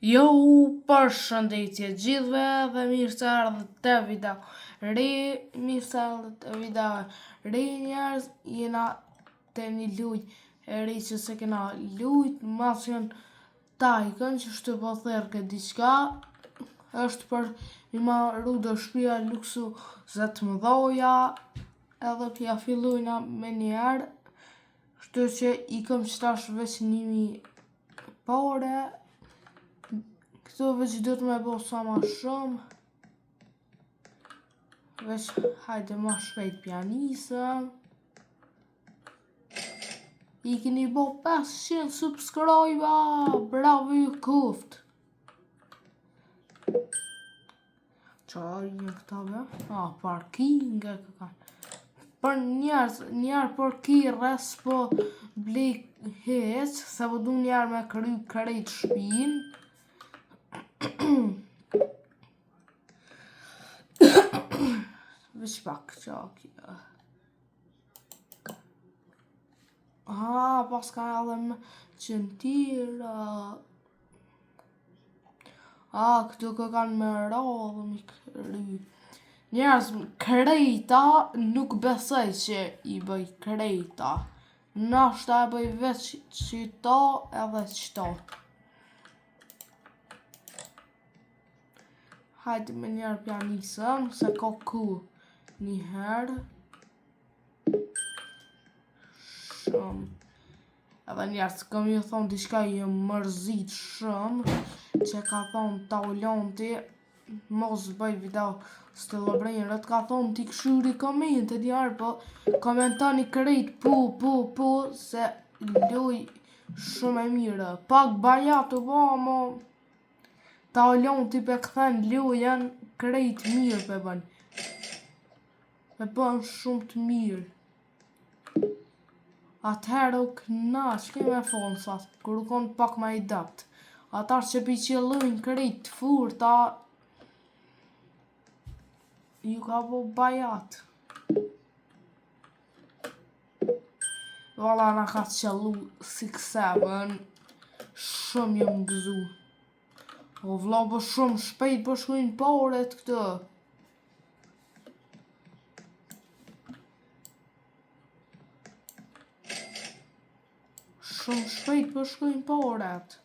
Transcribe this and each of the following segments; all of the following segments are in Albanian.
Jo, përshëndetje gjithve dhe mirë se erdhët te video re, mirë se erdhët te video re njerëz, jena te një luj e re që s'e kena lujt, Mafia Tycoon që shtu po thirrke diçka, është për mi maru do shpia luksuze të mëdhoja, edhe pja fillujna me njëherë, kështu që i kom qëtash veç një mi pare, këto veç do të me bo sa ma shumë, veç hajde ma shpejt pja nisëm, i keni bo 500 subscribe bravo ju kuft. Qa janë këta be? A, parking e këka. Për njerëz, njerë për kirre, s'po blej hiç, se po du njerë me kry krejt shpin. Veç pak, qa kjo. Ah, paska edhe me qëntira. Ah, këtu kë kanë me radhë, mi kry. Njerëz, krejta nuk besoj që i bëj krejta. Nashta e bëj veç qëto edhe qëto. Hajde me njerë pja nisëm, se ka ku njëherë. Shumë. Edhe njerëz, kom ju thonë diçka jam mërzit shumë, që ka thonë Taulanti, mos bëj video Steal a Brainrot, ka thonë t'i këshyri komente njerë, po komentoni krejt pu, pu, pu, se luj shumë e mirë. Pak bajat u bo, mo, Taulanti pe kthen lujën, krejt mirë pe bën. E bën shumë të mirë. Atëherë u knaq, ke me thonë sa, kur u konë pak ma i dapt. Ata që pi qëllojnë krejt të furta, ju ka bo bajat. Valla na ka qëllu 6-7, shumë jam gëzu. O vlla, po shumë shpejt po shkujnë paret këtë. Shumë shpejt po shkojnë paret.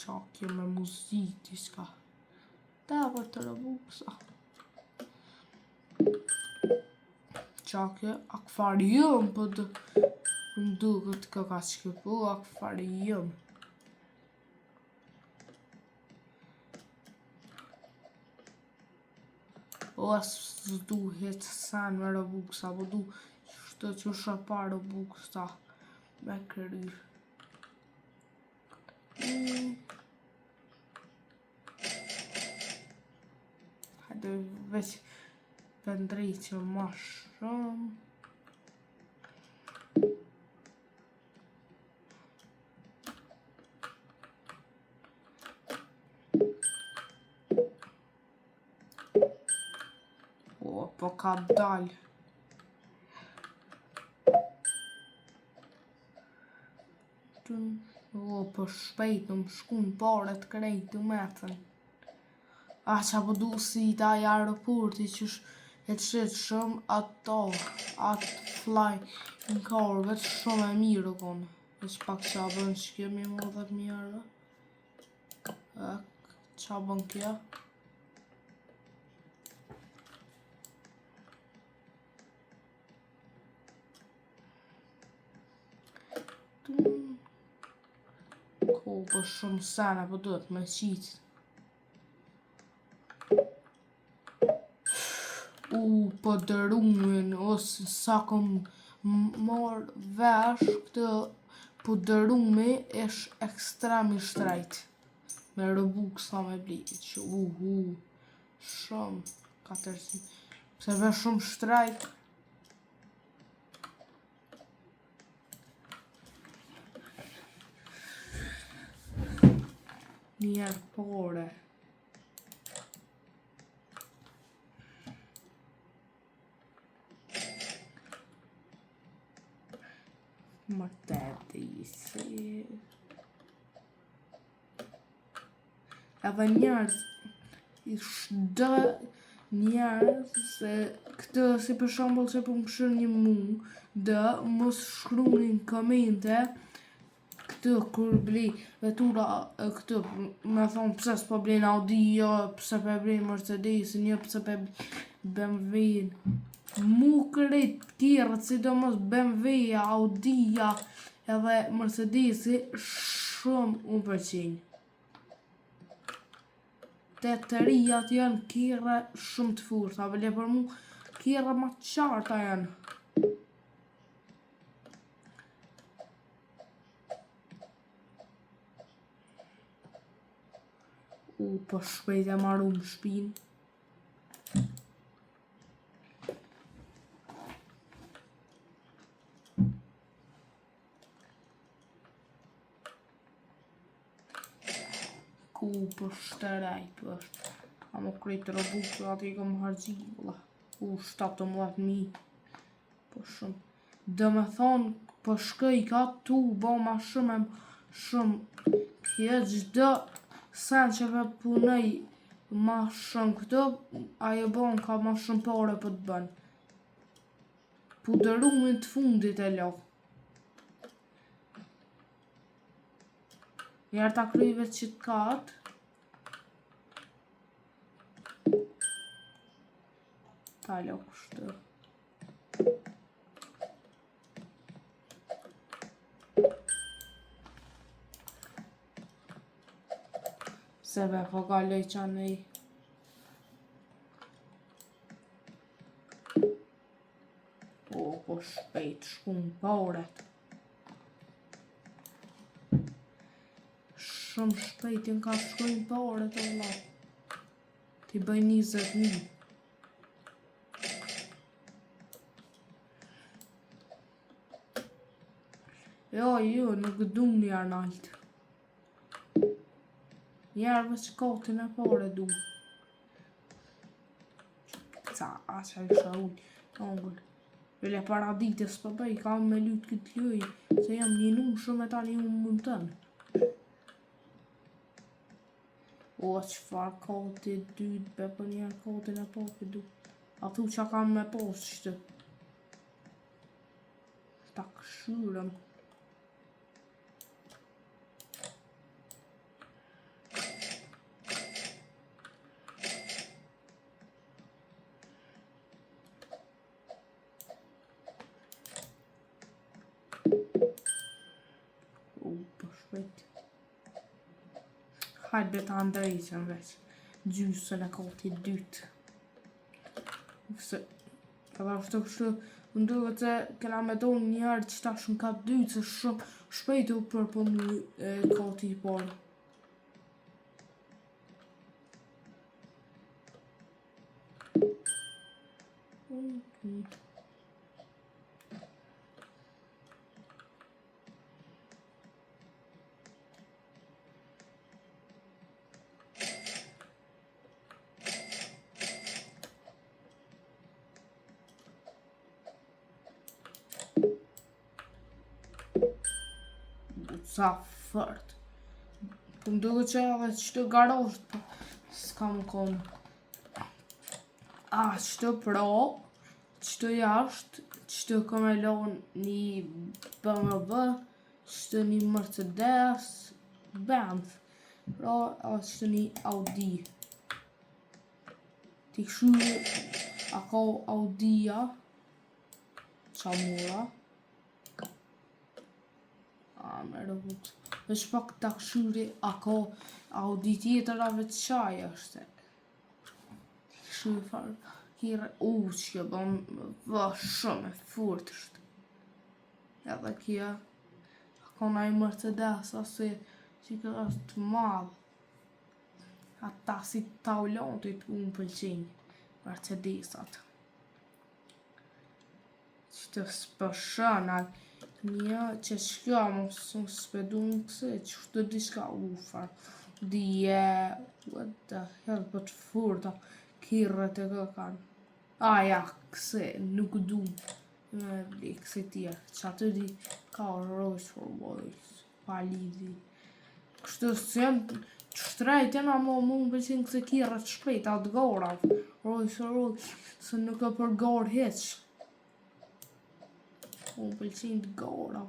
Qa kjo me muzikë diçka. Ta për të Robuxa. Qa kjo, akvarium, po të më duket kjo ka që po, akvarium. O, s'du hiç sen me Robuxa, po du shtë që shë pa Robuxa me kry. Mm. Hajde veç të ndrejtë ma shumë. O, po ka dal. O, po shpejt, më shkun paret krejt, të metën. Ah, qa po du si ta i aeroporti që e të shit shumë ato, atë flying car, veç shumë e mirë u konë. Veç pak qa bën që kjo mi mo 10.000 euro. Ak, qa bën kjo? Ko, po shumë sena, po duhet me qitë. U, po dërumin, ose sa kom marrë vesh këtë, po dërumi është ekstrem i shtrejt. Me Robux sa me bli, që u, u, shumë, 400, pse ve shumë shtrejt. Njerë pore. Mercedes. Edhe njerëz, çdo njerëz se këtë si për shembull që po më kshyrni mu, do mos shkruni në komente këtë kur bli vetura këtë me thonë pse s'po blen Audi jo, pse po blen Mercedesin jo, pse po BMW-n. Mu krejt kerret, sidomos BMW-ja, Audi-ja edhe Mercedesi shumë më pëlqejnë. Te të rijat janë kerre shumë të forta, vele për mu kerre ma të qarta janë. U, po shpejt e marum shpinë. Ku po shtrejt është. A më krejt Robux aty i kom harxhi, vëlla. U, 17.000. Po shumë. Do me thonë, po shkoj ka tu bo ma shumë e shumë. Kjo çdo sen që po punoj ma shumë këtu, ajo bon ka ma shumë pare po të bën. Pudërumin të fundit e lo. Njerë ta kryj veç qit kat. Ta lo kështu. Se be po kaloj qanej. O, po shpejt shkun paret. Shumë shpejt janë ka shkojnë paret, o vlla. T'i bëj 20.000. Jo, jo, nuk du një Arnold. Njerë veç katin e parë du. Ca, a që i shaun, ongël. Vele para ditës po bëj, kam me lyt këtë loj, se jam një num shumë e tani unë mund tënë. O, çfarë kati dytë, be po njerë katin e parë du. A thu që kam me posë qëtë? Ta kshyrëm. U, po shpejt. Hajde ta ndreqëm veç. Gjysën e katit dytë. Se, edhe ashtu kështu, më duket se kena me do një herë që tash në kat dytë, se shumë shpejt u përpunu e, kati i parë. Mm -hmm. Sa fort. Po më duket që edhe qëtë garazh, po s'ka më konë. A, qëtë pro, qëtë jashtë, qëtë kom e lonë një BMW, qëtë një Mercedes, Benz, pra, edhe qëtë një Audi. Ti këshu, a ka Audia, qa mora? A, me robot. Veç pak ta këshyri, a ka Audi tjetër, a veç qaj është. Ti këshyri farë, kire, u, që kjo bon, vë, shumë e furt është. Edhe kjo, a ka naj Mercedes, ose që kjo është të madh. Ata si taulantit unë pëlqenj Mercedesat. Që të s'pëshën, një që shkjo, mos s'pe du në këse, që shtë diçka ufar. Dije, what the hell, po të furta, kirret e kë kanë. A, ja, këse, nuk du me bli këse tjerë, që aty di. Ka Rolls Royce, pa lidhi. Kështu se janë të shtrejt janë ama mu më pëlqen këse kerre të shpejta të gara. Rolls Royce se nuk e për garë hiq. Mu më pëlqen të gara.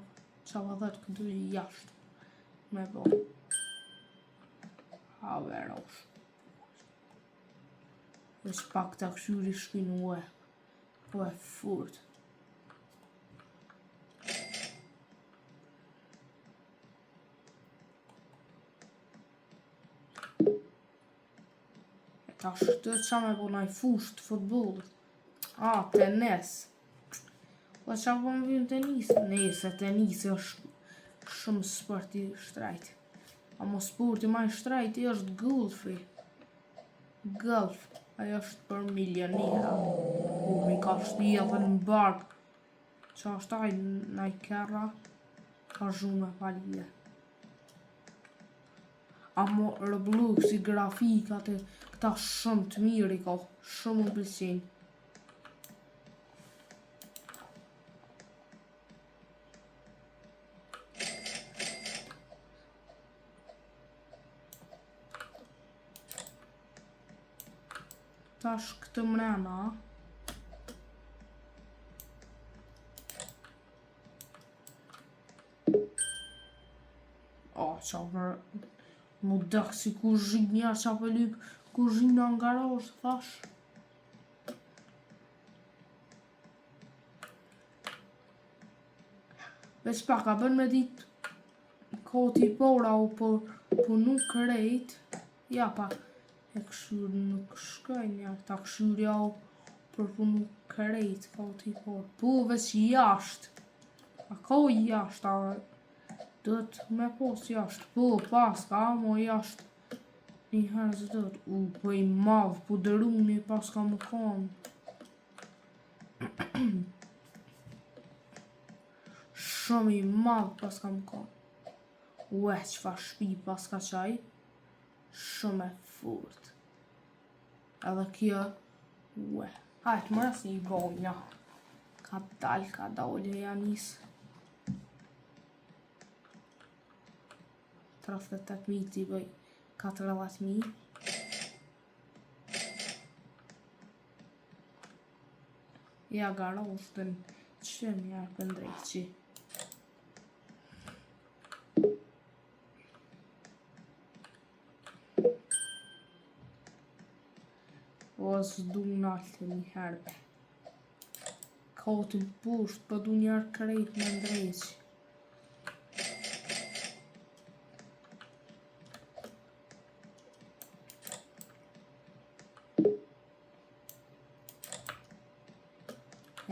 Qa pa thët këtu jashtë. Me bo. A verosh. Veç pak të këshyri shpinë ue. Po e furt. E tash këtë qa me bo naj fushë të futbollit. A, tenis. Po qa po më vjen tenis? Nese, tenisi është shumë sport i shtrejt. Amo sporti ma i shtrejt i është golfi. Golf, ajo është për milionera. U, mi ka shti edhe në bark. Qa është aj, naj kerra? Ka zhume pa lidhe. Amo Robloxi grafikat e këta shumë të mirë i ka, shumë më pëlqejnë. Tash këtë mrena. O, qa për... Mu dëk si kuzhinë, qa për lyp kuzhina në garazh, thash. Veç pak, a bën me dit koti pora u po punu krejt. Ja pa, e këshyr nuk shkojnë, ja, ta këshyrja u përpunu krejt koti por. Po veç jashtë. A ka jashtë, a do të me pos jashtë. Po, pas ka, mo jashtë. Një herë zë do të, u, po i madh, po dëruni, pas ka më konë. Shumë i madh pas ka më konë. Ue, qfa shpi pas ka qaj. Shumë e furt. Edhe kjo, ue. Hajt, mëra si i bojna. Ka dal, ka dal, ja nis. 38.000 t'i bëj 40.000. Ja garazhdën që njerë për ndreqi. O, s'du naltë një herë. Kotin pusht, po du njerë krejt me ndreqi.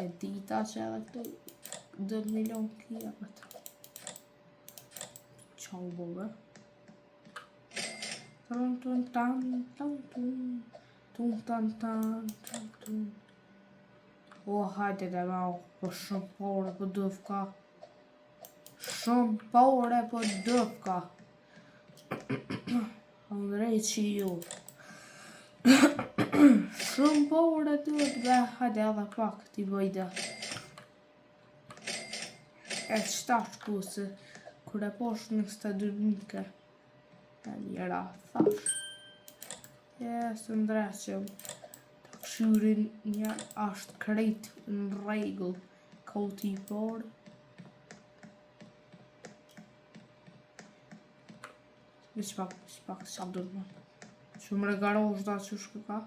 E dita që edhe këtu do të milion kjerët. Qa u bove? Tun tun tan tun tun tun tan tan tun tun O hajde dhe me o po shumë pore po dëfka Shumë pore po dëfka Andrej që ju. Shumë pore duhet be, hajde edhe pak t'i bëj dhe. E qëtash ku se, kur e posh në kësta dyrnike, e mjera, thash. E, së ndreqëm, ta këshyrin një ashtë krejt në rregull, koti i parë. Veç pak, veç pak, sa do të më. Që më regarosh da që shkë ka?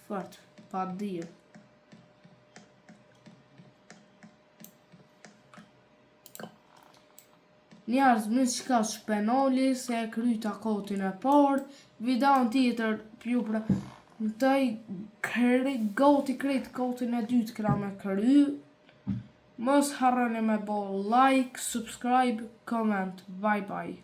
Fort, pa dhirë. Njerëz më qka shpenoli se e kryta kotin e parë, videon tjetër pju pra në tëj kre, goti krejt kotin e dytë kra me kry. Mos harroni me bo like, subscribe, comment. Bye bye.